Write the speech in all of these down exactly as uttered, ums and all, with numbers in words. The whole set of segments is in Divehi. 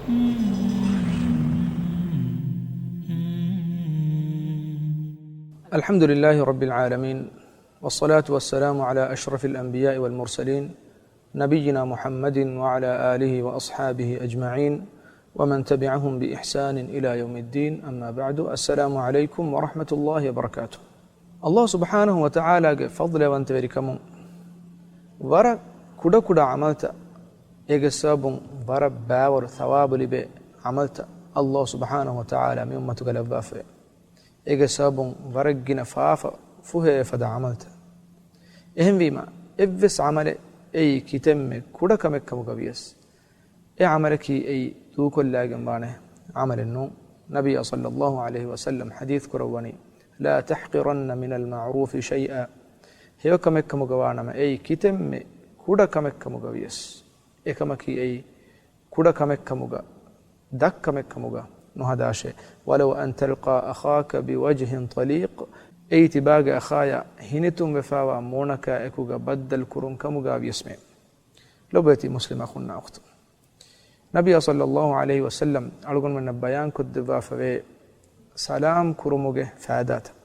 الحمد لله رب العالمين، والصلاة والسلام على أشرف الأنبياء والمرسلين، نبينا محمد وعلى آله وأصحابه أجمعين، ومن تبعهم بإحسان إلى يوم الدين، أما بعد. السلام عليكم ورحمة الله وبركاته. ﷲ ސުބްޙާނަހޫ ވަތަޢާލާގެ ފަޟްލުވެރިކަމުން ވަރަށް ކުޑަކުޑަ ޢަމަލްތައް، އޭގެ ސަބަބުން ވަރަށް ބާވަރު ޘަވާބު ލިބޭ ޢަމަލްތައް ﷲ ސުބްޙާނަހޫ ވަތަޢާލާ މި އުއްމަތުގަ ލައްވާފައޭ. އޭގެ ސަބަބުން ވަރަށް ގިނަ ފާފަ ފުހެވޭ ފަދަ ޢަމަލްތައް. އެހެންވީމަ، އެއްވެސް ޢަމަލެއް އެއީ ކިތަންމެ ކުޑަ ކަމެއް ކަމުގަ ވިޔަސް، އެ ޢަމަލަކީ އެއީ ދޫކޮށްލާގެން ވާނެ ޢަމަލެއް ނޫން. ނަބިއްޔާ ޞައްލައްލާހު ޢަލައިހި ވަސައްލަމް ޙަދީޘް ކުރައްވަނީ، "لا تحقرن من المعروف شيئا." ހެޔޮ ކަމެއް ކަމުގަ ވާނަމަ، އެއީ ކިތަންމެ ކުޑަ ކަމެއް ކަމުގަ ވިޔަސް، އެކަމަކީ އެއީ ކުޑަ ކަމެއް ކަމުގަ، ދަށް ކަމެއް ކަމުގަ ނުހަދާށޭ. "ولو أن تلقى أخاك بوجه طليق." އެއީ ތިބާގެ އަޚާޔާ ހިނިތުންވެފާވާ މޫނަކާ އެކުގަ ބައްދަލު ކުރުން ކަމުގަ ވިޔަސްމެ. ލޮބުވެތި މުސްލިމް އަޚުންނާ އުޚްތުން، ނަބިއްޔާ ޞައްލައްލާހު ޢަލައިހި ވަސައްލަމް އަޅުގަނޑުމެންނަށް ބަޔާންކޮށްދެއްވާފަވޭ ސަލާމް ކުރުމުގެ ފައިދާތައް،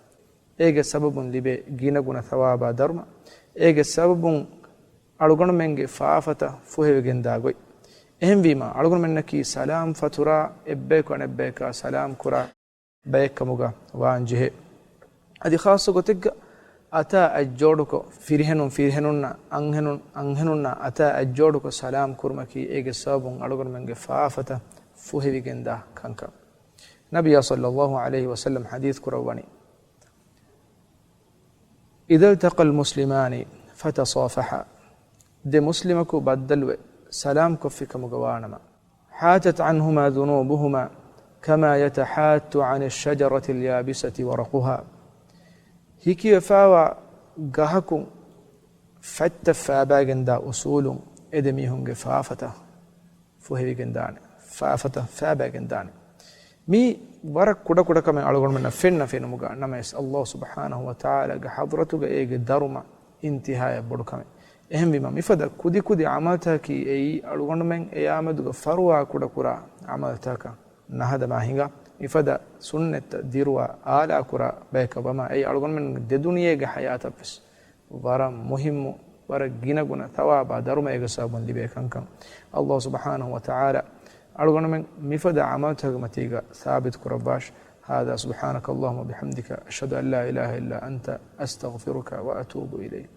އޭގެ ސަބަބުން ލިބޭ ގިނަގުނަ ޘަވާބާ ދަރުމަ، އޭގެ ސަބަބުން އަޅުގަނޑުމެންގެ ފާފަތައް ފުހެވިގެންދާ ގޮތް. އެހެންވީމަ، އަޅުގަނޑުމެންނަކީ ސަލާމް ފަތުރާ އެއްބަޔަކު އަނެއްބަޔަކާ ސަލާމް ކުރާ ބައެއްކަމުގަ ވާންޖެހޭ. އަދި ޚާއްޞަ ގޮތެއްގަ އަތާ އަތްޖޯޑުކޮށް، ފިރިހެނުން ފިރިހެނުންނާ، އަންހެނުން އަންހެނުންނާ އަތާ އަތްޖޯޑުކޮށް ސަލާމް ކުރުމަކީ އޭގެ ސަބަބުން އަޅުގަނޑުމެންގެ ފާފަތައް ފުހެވިގެންދާ ކަންކަން. ނަބިއްޔާ ޞައްލައްލާހު ޢަލައިހި ވަސައްލަމް ޙަދީޘް ކުރައްވަނީ، "إذا التقى المسلمان فتصافحا." ދެ މުސްލިމަކު ބައްދަލުވެ ސަލާމް ކޮށްފި ކަމުގަ ވާނަމަ، "حاتت عنهما ذنوبهما كما يتحات عن الشجرة اليابسة ورقها." ހިކިވެފާވާ ގަހަކުން ފަތްތައް ފާބާގެންދާ އުސޫލުން އެ ދެ މީހުންގެ ފާފަތައް ފުހެވިގެންދާނެ، ފާފަތައް ފާބާގެންދާނެ. މީ ވަރަށް ކުޑަކުޑަ ކަމެއް އަޅުގަނޑުމެންނަށް ފެންނަ ފެނުމުގަ ނަމަވެސް، ﷲ ސުބްޙާނަހޫ ވަތަޢާލާގެ ޙަޟްރަތުގަ އޭގެ ދަރުމަ އިންތިހާޔަށް ބޮޑު ކަމެއް. އެހެންވީމަ، މިފަދަ ކުދިކުދި ޢަމަލްތަކަކީ އެއީ އަޅުގަނޑުމެން އެޔާމެދުގަ ފަރުވާ ކުޑަކުރާ ޢަމަލްތަކަކަށް ނަހަދަމާ ހިނގާ، މިފަދަ ސުންނަތްތައް ދިރުވާ އާލާކުރާ ބަޔަކަށް ވަމާ، އެއީ އަޅުގަނޑުމެންގެ ދެދުނިޔޭގެ ޙަޔާތަށްވެސް ވަރަށް މުހިއްމު، ވަރަށް ގިނަގުނަ ޘަވާބާ ދަރުމައިގެ ސަބަބުން ލިބޭ ކަންކަން. ﷲ ސުބްޙާނަހޫ ވަތަޢާލާ އަޅުގަނޑުމެން މިފަދަ ޢަމަލްތަކުގެ މަތީގަ ސާބިތު ކުރައްވާށި. هذا، سبحانك اللهم وبحمدك، أشهد أن لا إله إلا أنت، أستغفرك وأتوب إليك.